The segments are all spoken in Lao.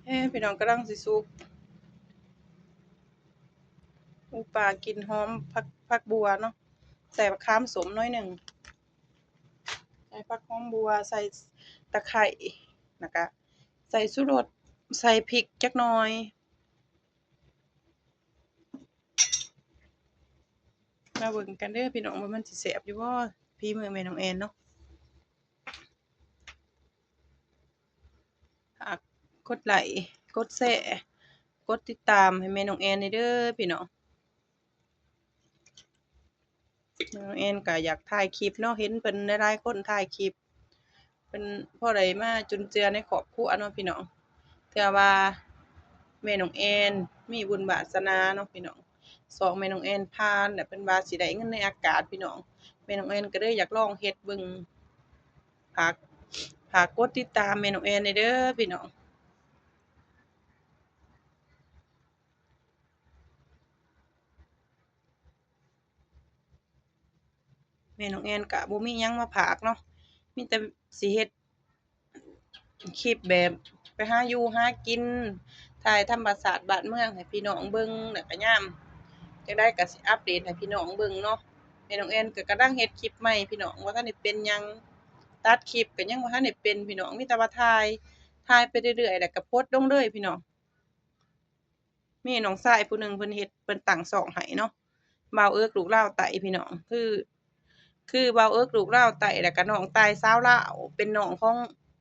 ເອີ ພີ່ນ້ອງ ກຳລັງຊິສຸກ ອູປາກິ່ນຫອມ ຜັກ ຜັກບົ່ວເນາະ ໃສ່ບັກຂາມສົ້ມໜ້ອຍໜຶ່ງ ໃສ່ຜັກຫອມບົ່ວ ໃສ່ຕະໄຄ ແລ້ວກະໃສ່ຊູລົດ ໃສ່ພິກຈັກໜ້ອຍ. ມາເບິ່ງກັນເດີພີ່ນ້ອງ ວ່າມັນຊິແຊບຢູ່ບໍ່ ຝີມືແມ່ນ້ອງແອນເນາະ. ຝາກກົດໄລ້ ກົດແຊ ກົດຕິດຕາມໃຫ້ແມ່ນ້ອງແອນແດ່ເດີພີ່ນ້ອງ. ແມ່ນ້ອງແອນກະຢາກຖ່າຍຄລິບເນາະ ເຫັນເພິ່ນຫຼາຍໆຄົນຖ່າຍຄລິບ ເພິ່ນພໍໄດ້ມາຈຸນເຈືອໃນຄອບຄົວເນາະພີ່ນ້ອງ. ເທື່ອວ່າແມ່ນ້ອງແອນມີບຸນວາສະໜາເນາະພີ່ນ້ອງ ຊ່ອງແມ່ນ້ອງແອນຜ່ານ ແລ້ວເພິ່ນວ່າຊິໄດ້ເງິນໃນອາກາດພີ່ນ້ອງ ແມ່ນ້ອງແອນກໍເລີຍຢາກລອງເຮັດເບິ່ງ. ຝາກ ຝາກກົດຕິດຕາມແມ່ນ້ອງແອນແດ່ເດີພີ່ນ້ອງ. ແມ່ນ້ອງແອນກະບໍ່ມີຫຍັງມາຝາກເນາະ ມີແຕ່ຊິເຮັດຄລິບແບບໄປຫາຢູ່ຫາກິນ ຖ່າຍທຳມະຊາດບ້ານເມືອງໃຫ້ພີ່ນ້ອງເບິ່ງ ແລ້ວກະຍາມຈັ່ງໃດກະຊິອັບເດດໃຫ້ພີ່ນ້ອງເບິ່ງເນາະ. ແມ່ນ້ອງແອນກະກຳລັງເຮັດຄລິບໃໝ່ພີ່ນ້ອງ ບໍ່ທັນໄດ້ເປັນຫຍັງ ຕັດຄລິບກະຍັງບໍ່ທັນໄດ້ເປັນພີ່ນ້ອງ ມີແຕ່ວ່າຖ່າຍ ຖ່າຍໄປເລື້ອຍໆ ແລ້ວກະໂພສລົງເລີຍພີ່ນ້ອງ. ມີນ້ອງຊາຍຜູ້ໜຶ່ງເພິ່ນເຮັດ ເພິ່ນຕັ້ງຊ່ອງໃຫ້ເນາະ ບ່າວເອິກລູກລາວໃຕ້ພີ່ນ້ອງ ຄື ຄືບ່າວເອິກລູກລາວໃຕ້ ແລ້ວກະນ້ອງຕ່າຍສາວລາວ ເປັນນ້ອງຂອງ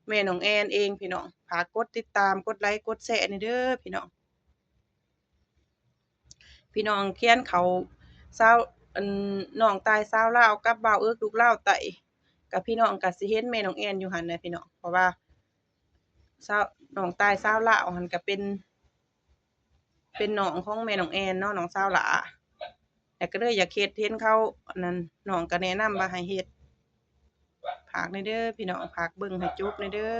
ແມ່ນ້ອງແອນເອງພີ່ນ້ອງ. ຝາກກົດຕິດຕາມ ກົດໄລ້ ກົດແຊແດ່ເດີພີ່ນ້ອງ. ພີ່ນ້ອງຂຽນເຂົ້າສາວ ອັນ ນ້ອງຕ່າຍສາວລາວກັບບ່າວເອິກລູກລາວໃຕ້ ກະພີ່ນ້ອງກະຊິເຫັນແມ່ນ້ອງແອນຢູ່ຫັ້ນແຫຼະພີ່ນ້ອງ ເພາະວ່າ ສາວ ນ້ອງຕ່າຍສາວລາວຫັ້ນກະເປັນ ເປັນນ້ອງຂອງແມ່ນ້ອງແອນເນາະ ນ້ອງສາວຫຼ້າ ແລ້ວກໍເລີຍຢາກເຮັດ ເຫັນເຂົາອັນນັ້ນ ນ້ອງກໍແນະນຳວ່າໃຫ້ເຮັດ. ຝາກແດ່ເດີພີ່ນ້ອງ ຝາກເບິ່ງໃຫ້ຈົບແດ່ເດີ.